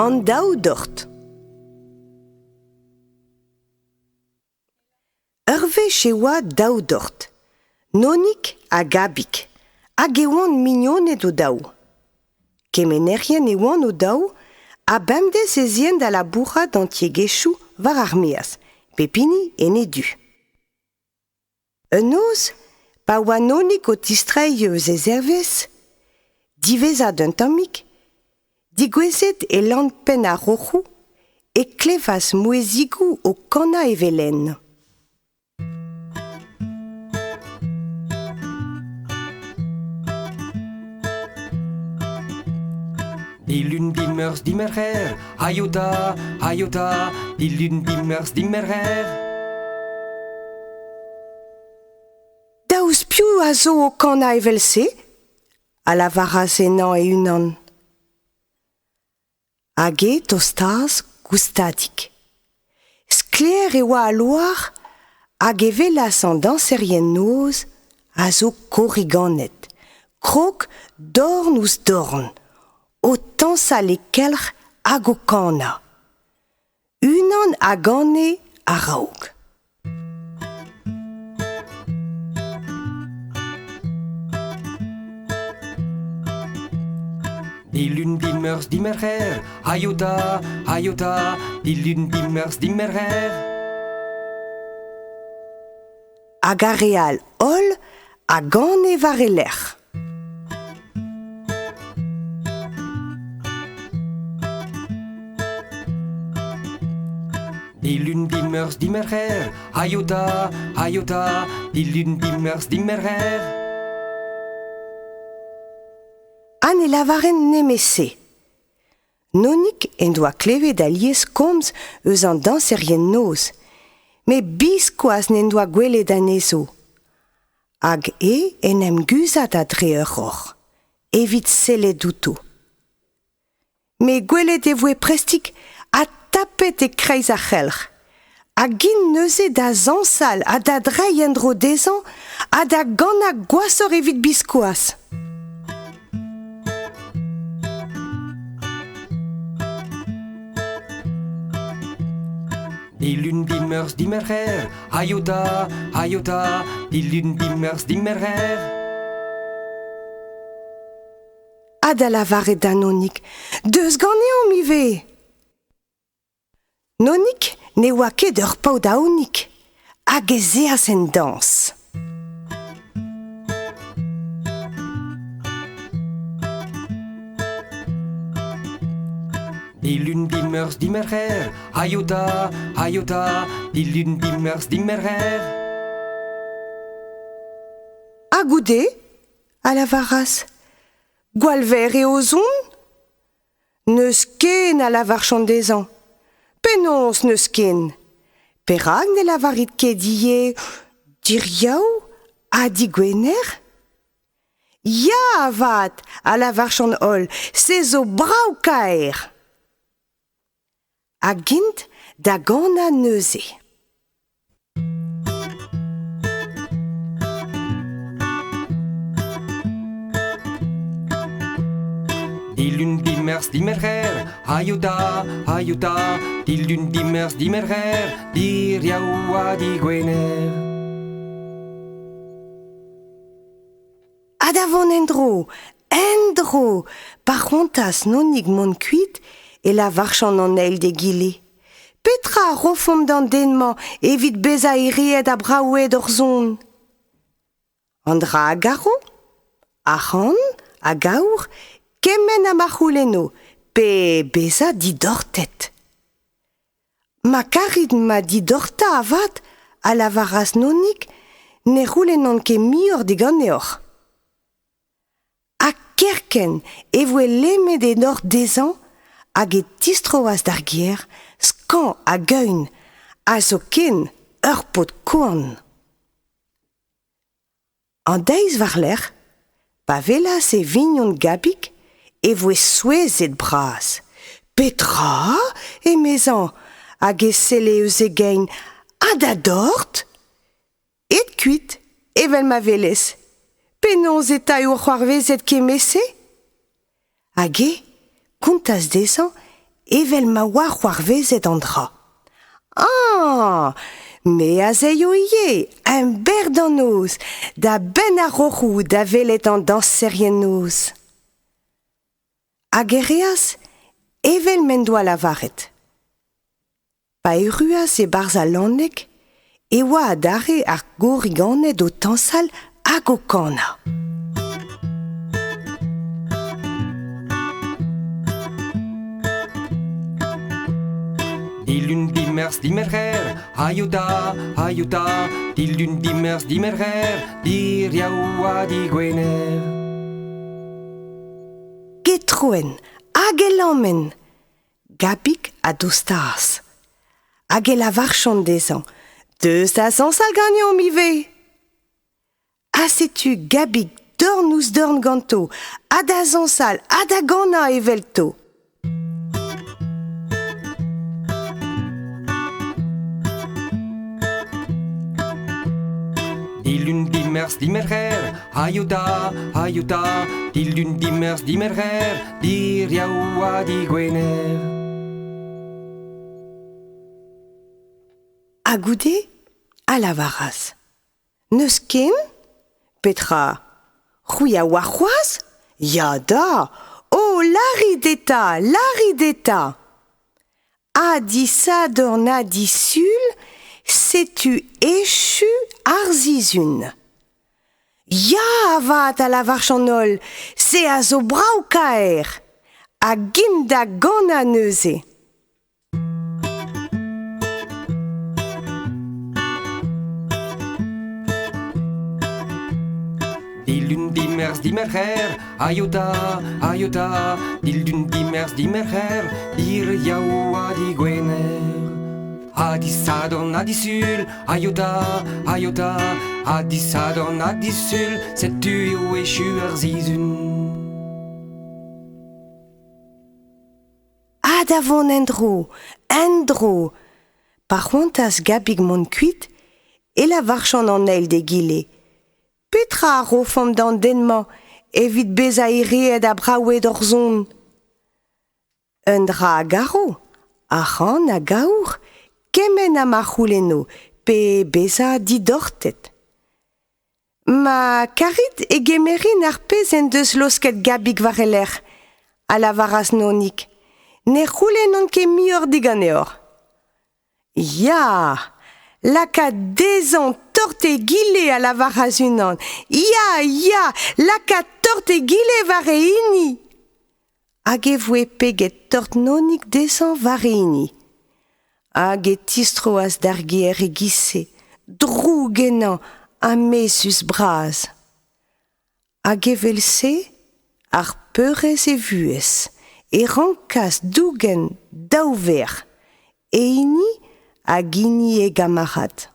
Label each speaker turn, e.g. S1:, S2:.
S1: An daou dort. Ur wech e oa daou dort, Nonig ha Gabig, hag e oant mignoned o-daou. Kemenerien e oant o-daou ha bemdez ez eent da labourat d'an tiegezhioù war ar maez, pep hini en e du. Un noz, pa oa Nonig o tistreiñ eus e zervezh, diwezhat un tammig, degouezhet e lann penn ar Roc'hoù, e klevas mouezhigoù o kanañ evel-henn.
S2: Dilun, dimeurzh, dimerc'her, aiota, aiota, dilun, dimeurzh, dimerc'her.
S1: Daoust piv a zo o kanañ evel-se? a lavaras ennañ e-unan. Hag e tostaas goustadik. Sklaer e oa al loar hag e welas an dañserien-noz a zo korriganed, krog dorn ouzh dorn, o tañsal e kelc'h hag o kanañ. Unan a gane a-raok.
S2: Dilun, dimeurzh, dimerc'her, aiota, aiota, dilun, dimeurzh, dimerc'her.
S1: Hag ar re all holl a gane war e lerc'h.
S2: Dilun, dimeurzh, dimerc'her, aiota, aiota, dilun, dimeurzh, dimerc'her.
S1: Ha ne lavaren nemet se. Nonig en doa klevet alies komz eus an dañserien-noz, met biskoazh n'en doa gwelet anezho. Hag e en em guzhat a-dre ur roc'h, evit sellet outo. Met gwelet e voe prestik ha tapet e-kreiz ar c'helc'h. Hag int neuze da zañsal ha da dreiñ en-dro dezhañ ha da ganañ gwashoc'h evit biskoazh.
S2: Dilun, dimeurzh, dimerc'her, aiota, aiota, dilun, dimeurzh, dimerc'her.
S1: Ha da lavaret da Nonig, deus ganeomp ivez. Nonig ne oa ket ur paotr aonik hag ez eas en dañs.
S2: Dilun, dimeurzh, dimerc'her, aiota, aiota, dilun, dimeurzh, dimerc'her.
S1: Ha goude, a lavaras, gwall verr eo o zon? N'eus ken, a lavarchont dezhañ. Penaos n'eus ken? Perak ne lavarit ket ivez diriaou ha digwener? Ya avat, a lavarchont holl, se zo brav-kaer. Hag int da ganañ neuze.
S2: Dilun, dimeurzh, dimerc'her, aiota, aiota, dilun, dimeurzh, dimerc'her, diriaou ha digwener.
S1: Ha da vont en-dro, en-dro, pa c'hoantaas Nonnig mont kuit e lavarchont an eil d'egile. Petra a rofomp d'an den-mañ evit bezañ ereet ha braouet hor son? An dra a garo? Arc'hant hag aour, kement ha ma c'houlenno, pe bezañ didortet. Ma karit ma didortañ avat, a lavaras Nonnig, ne c'houlennan ket muioc'h diganeoc'h. Ha kerkent e voe lemmet e nor dezhañ hag e tistroas d'ar gêr, skañv hag eeun, ha zoken ur paotr koant. An deiz war-lerc'h, pa welas e vignon Gabig, e voe souezhet-bras. Petra ? emezañ, hag e selle eus e gein. Ha da dort ? Aet kuit, evel ma welez. Penaos eta eo c'hoarvezet kement-se ? Hag e kontas dezhañ evel ma oa c'hoarvezet an dra. Ah! Me az aio ivez, emberr d'an noz, da Benn ar Roc'hoù da welet an dañserien-noz. Hag e reas evel m'en doa lavaret. Pa erruas e-barzh al lanneg e oa adarre ar gorriganed o tañsal hag o kanañ.
S2: Dilun, dimeurzh, dimerc'her, aio 'ta, aio 'ta, Dilun, dimeurzh, dimerc'her, diriaou ha digwener.
S1: Getroen hag e lammen. Gabig a dostaas. Hag e lavarchont dezhañ, Deus da zañsal ganeomp ivez! Ha setu Gabig dorn ouzh dorn ganto, ha da zañsal ha da ganañ evelto.
S2: Dilun, dimeurzh, dimerc'her, aio 'ta, aio 'ta, Dilun, dimeurzh, dimerc'her, diriaou ha digwener.
S1: Ha goude a lavaras, N'eus ken? Petra? C'hwi a oar c'hoazh? Ya da! Oh, lârit eta, lârit eta! Ha disadorn ha disul, setu echu ar sizhun. Ya avat, a lavarch an holl, se a zo brav-kaer! Hag int da ganañ neuze.
S2: Dilun, dimeurzh, dimerc'her, aio 'ta, aio 'ta, Dilun, dimeurzh, dimerc'her, diriaou ha digwener. Ha disadorn ha disul, aio 'ta, aio 'ta, ha disadorn ha disul, setu eo echu ar sizhun.
S1: Ha da vont en-dro, en-dro. Pa c'hoantaas Gabig mont kuit e lavarchont an eil d'egile, Petra a rofomp d'an den-mañ evit bezañ ereet ha braouet hor son? Un dra a garo, arc'hant hag aour, kement ha ma c'houlenno, pe bezañ didortet. Ma karit e gemerin ar pezh en deus laosket Gabig war e lerc'h, a lavaras Nonnig. Ne c'houlennan ket muioc'h diganeoc'h. Ya! Lakaat dezhañ tort egile, a lavaras unan. Ya, ya! Lakaat tort egile war e hini! Hag e voe peget tort Nonnig dezhañ war e hini. Hag e tistroas d'ar gêr e-giz-se, droug ennañ ha mezhus-bras. Hag evel-se, ar peurrest e vuhez, e rankas dougen daou verc'h, e hini hag hini e gamarad.